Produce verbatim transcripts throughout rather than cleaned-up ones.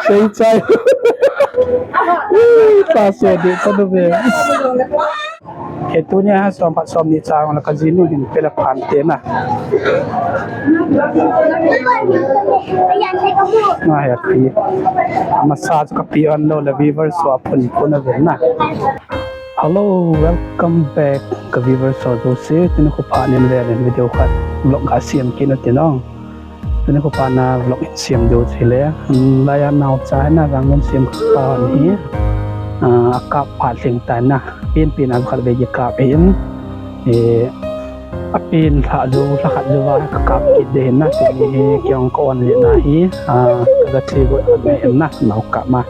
Seitai. Ui, paso di tanu be. Ketu nia ha, som pat som ni cang na kazinu hin pela pante na. Nah, ya pi. Masa ka pi on lo la viewers so apun pun na. Hello, welcome back ka viewers so dosi. Tinu ku pa nin le video kat vlog ka siam kino tinong. Tuni ko pana vlog in siam do sile. Laya nau chai na rangun siam kapan hi. Akap patling tana. Pin pin a khat beji kap in. E, apin tha do, tha khat do va kakap kit de na. Tuni hi kiong ko on le na hi. Kaga tigo na nau kap ma.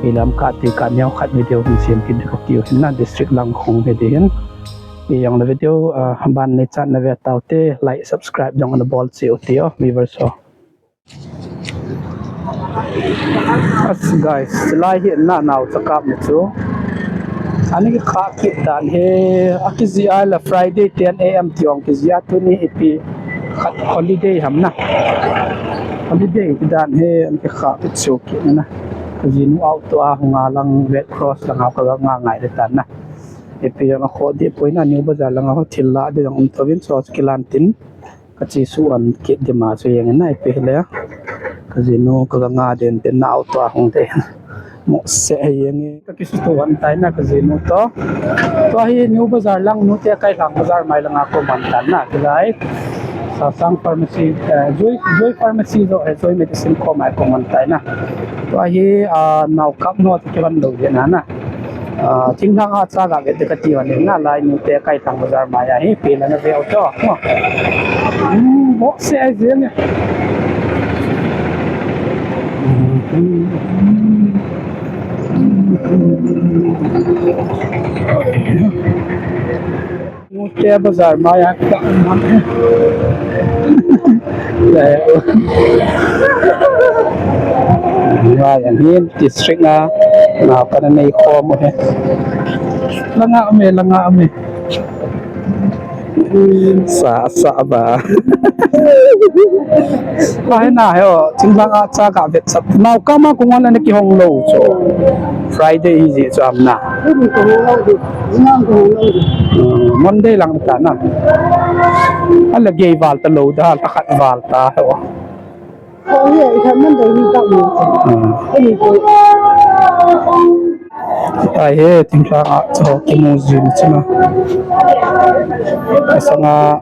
Ilam kati ka niau khat video hin siam kit de ko tiu hin na district Langkong he de hin. Iang na video, ban ni chat na via tau te, like, subscribe, jong na bol si uti o, viewers o. As guys, silai hi na nau cakap ni tu. Ani ki kaki dan he, aki zi ai la Friday ten A M tiong ki zi atu ni ipi kat holiday ham na. Holiday ki dan he, ani ki kaki tu ki na. Kazinu auto a hungalang Red Cross lang au kaga ngai de tan na. Ipi yang ako di pui na New Bazaar lang ako tila di yang untovin so kilantin. Kaci suan kit di masu yang na ipi le. Kazinu kaga nga den den na auto ahung den. Mo se yang kaki sutuan tai na kazinu to. To hi New Bazaar lang nu te kai lang bazar mai lang ako mantan na kilai. Sasang pharmacy, Joy, Joy pharmacy do, Joy medicine ko mai ko mantai na. To hi nau kap no kiran do na na. Tinglang a chaga ke te kati wan na lai nu te kai tang bazar maya hi pila na ve auto. Mo se ai zia ne. Mute bazar maya ka man. Lai. Wah, yang hin district nga. Nga kana nei ko mo he. Langa me, langa me. Sa sa ba. Hai na he o, tinglang a chaga vet sat. Nau kama kung wan na ki hong lo so. Friday hi zi so am na. Monday lang ta na. Ala gei val ta lo da, ta khat val ta he o. Ai he, tinglang a cho ki muzin china. Asanga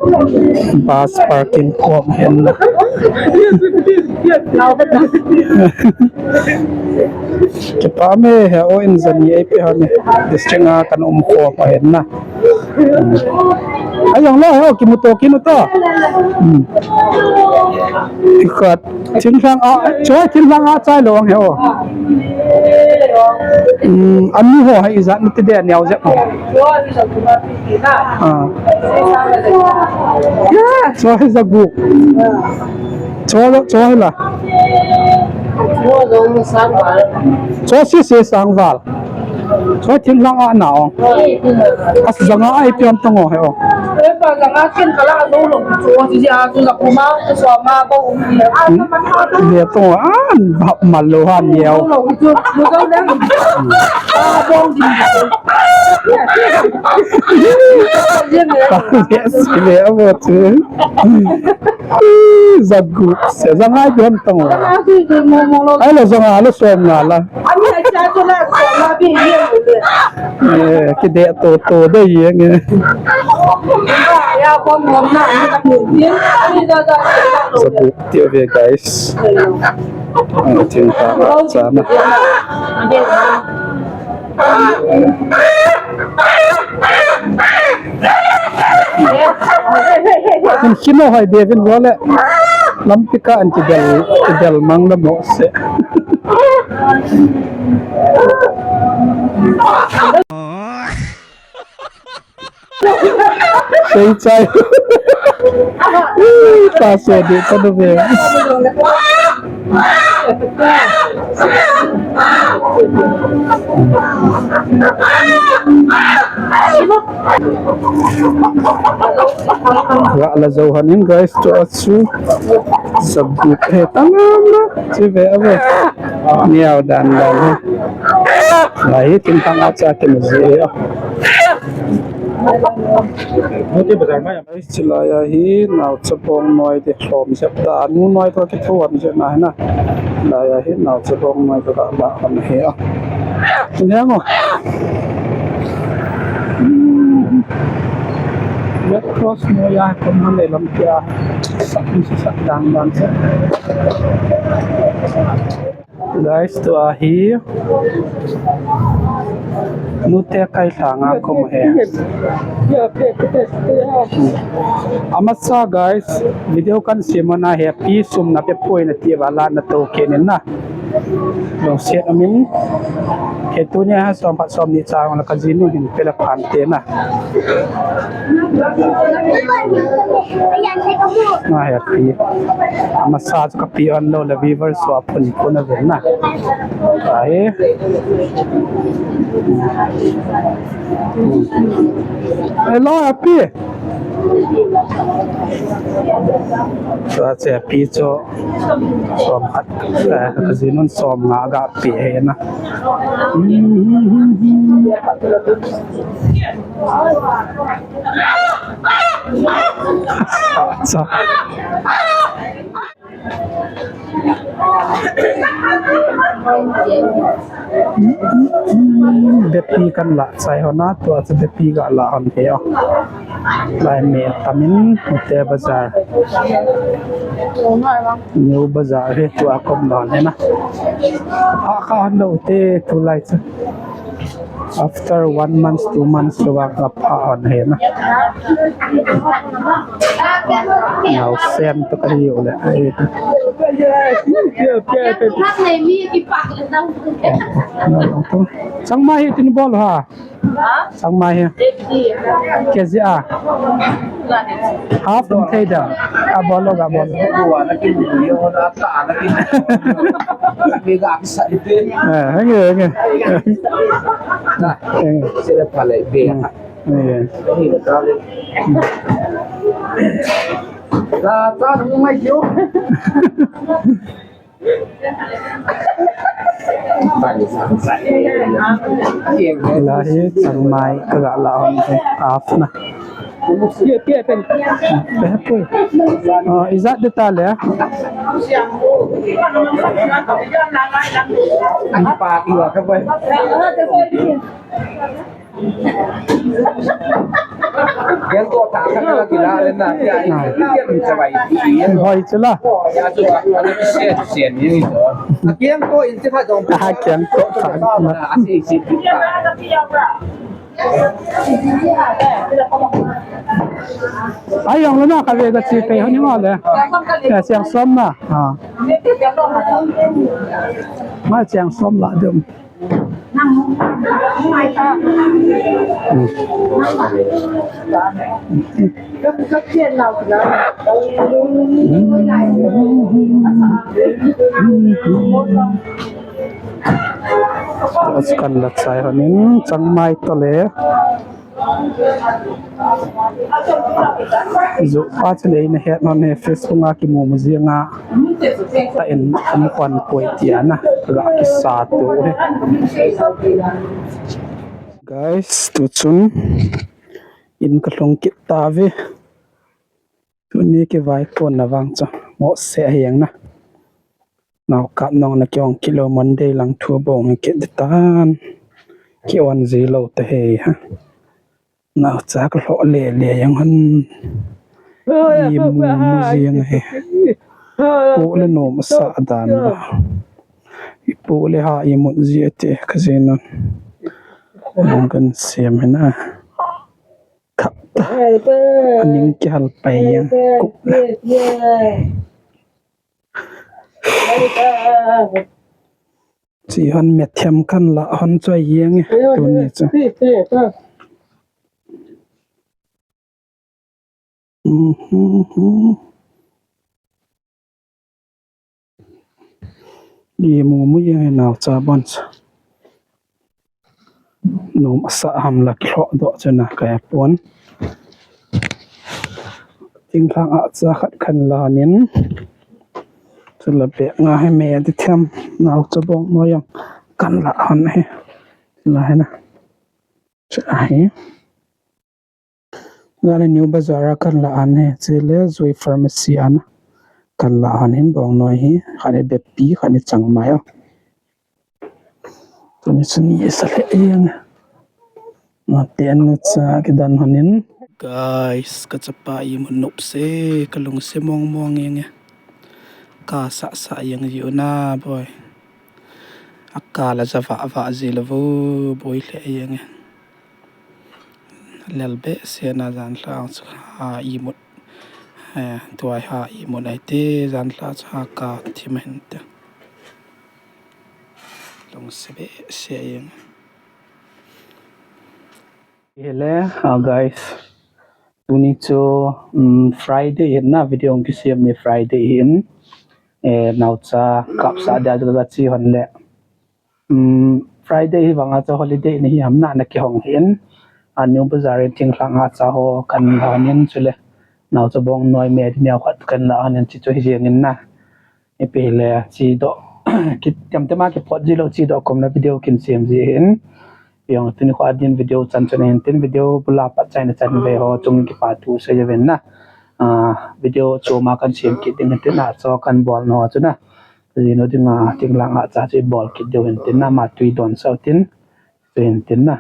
bus parking kom hen. Kipa me he o inzan ye pe ha me. District nga kan um kom hen na. Ayang lo he o kimuto kimuto. Ikat. Tinglang a, choi tinglang a chai lo ang he o. Ani ho hai izat ni tide ni au zep. Choi zagu. Choi lo choi la. Choi si si sangval. Choi tinglang a na ong. As zanga ai pian tongo he o. Ni tongo an maluhan ni au. Yes, ni au tu. Zagu se zanga ai pian tongo. Ai lo zanga lo som nga la. Kide to to de ye nge. Sabu tio ve guys. Tingkang a chana. Kino hai Devin wale. Lampika an kidal kidal mang la mo se. Sei chai. Paso di tanu be. Ga' la zauhan in, guys, tu asu. Sabut he, tangam na. Sibe abe. Niau dan dan he. Lai tintang aca kini zi. Guys, ci Laya hi nau cabong noi di hom siap da anu noi tu kituan je na hina. Laya hi nau cabong noi tu ka ba kan hi. Ini anu. Red Cross mo ya, kemana dalam dia. Sak, sak dan dan. Guys, tu ahi. Nute kai sanga kom he. Amasa, guys, video kan simona he pi sum na pe poi na ti bala na to kenen na. Dong set amin. Ke tu ni ha som pat som ni cang la kazinu hin pela pante na. Na, happy. Massage ka pi on lo le viewers wa pun pun na na. Ai. Hello, happy. Tua sia pi cho som hat, eh, kazinun som nga ga pi he na. Sa. Bepi kan la sai hona tua sa bepi ga la hon he o. Lai me tamin hotel bazar. New bazar he tua kom don he na. Ha ka hon do te tu lai sa. After one month, two months, tu wa ka pa on he na. Nau sen tu ka hiu le. Ai. Sang mai hi tin bol ha. Sang mai hi. Ke zi a. Half in thei da. A bol lo ga bol. Eh, henge, henge. Nah, sila pala be. Hmm. Iya. Lah, tak, mai jo. Lahi sang mai ka ga la on te af na. Pia, pia, pia. Pia, pia. Oh, is that the tali, ah? Ang paki wa ka, boy. Yang kota kan lagi lah, dan nanti ai, yang cabai. Hoi, itulah. Ya, tu kan, kalau kesian, kesian ini tu. Yang ko, ini tak dong. Ah, yang ko, tak. Nah, asik, asik. Ai, yang lama kali ada cerita yang ni malah. Ya, siang selama. Ha. Ma siang selama dum. Terus kan lat saya ni sang mai tole. Zu pa chale ina het non he Facebook nga ki mu mu zia nga. Ta in am kwan koi tia na ga ki sa tu he. Guys, tu chun in ka hlong kit ta ve. Tu ni ki vai kon na vang cha mo se hiang na. Nau kap nong na kiong kilo Monday lang thu bong ki ditan. Ki wan zilo te he ha. Nau cha ka hlo le le yang han. I mu mu ziang he. Pu le no ma sa dan ba. I pu le ha i mu zia te ka zinon. Nong kan siam he na. Kap ta. Aning ki hal pai yang. Kup la. Ci hon met thiam kan la hon chuai iang e. Tu ni chu. Mhm. Di mumu yang nau cabon. Nom asa ham laki lo do cina kaya pun. Tingkang aca kat kan lanin. Selebih ngahe me di tiam nau cabong moyang kan lahan he. Lahan na. Ahi. Ngale New Bazaar kan lahan he, sile Zui Pharmacy an. Kan lahan hin bong noi hi, kane bepi, kane cangmai o. Tuni suni sale iyang. Mati anu sa kidan hanin. Guys, kacapa i menup se, kalung se mong mong iyang. Ka sa sa iyang yu na, boy. Akala za va va zi lo, boy, le iyang. Lel be sia na zan tla ha imut. Tuai ha imut ai te zan tla ha ka timahin te. Long sebe sia iyang. Hele, ah, guys. Tuni tu, mm, Friday hin na, video ong kisiam ni Friday hin. Eh, nauca kapsa dia juga gaci hon le. Mm, Friday hi bang aca holiday ni hi ham na naki hong hin. Anu bazar in tingkang aca ho kan lanin sule. Nauca bong noi me di niau kat kan lanin cicu hi jengin na. Ipi le ci do. Kit tiam tema ki pot ji lo ci do kom na video kin siam ji hin. Piong tuni ko adin video can can hin tin video bula pat cai na can ve ho cung ki patu sa je ven na. Ah, video cuma kan siam kit ding tin na so kan bol no cu na. Zino ding a tingkang aca ci bol kit deu hin tin na ma tui don sau tin. Tui hin tin na.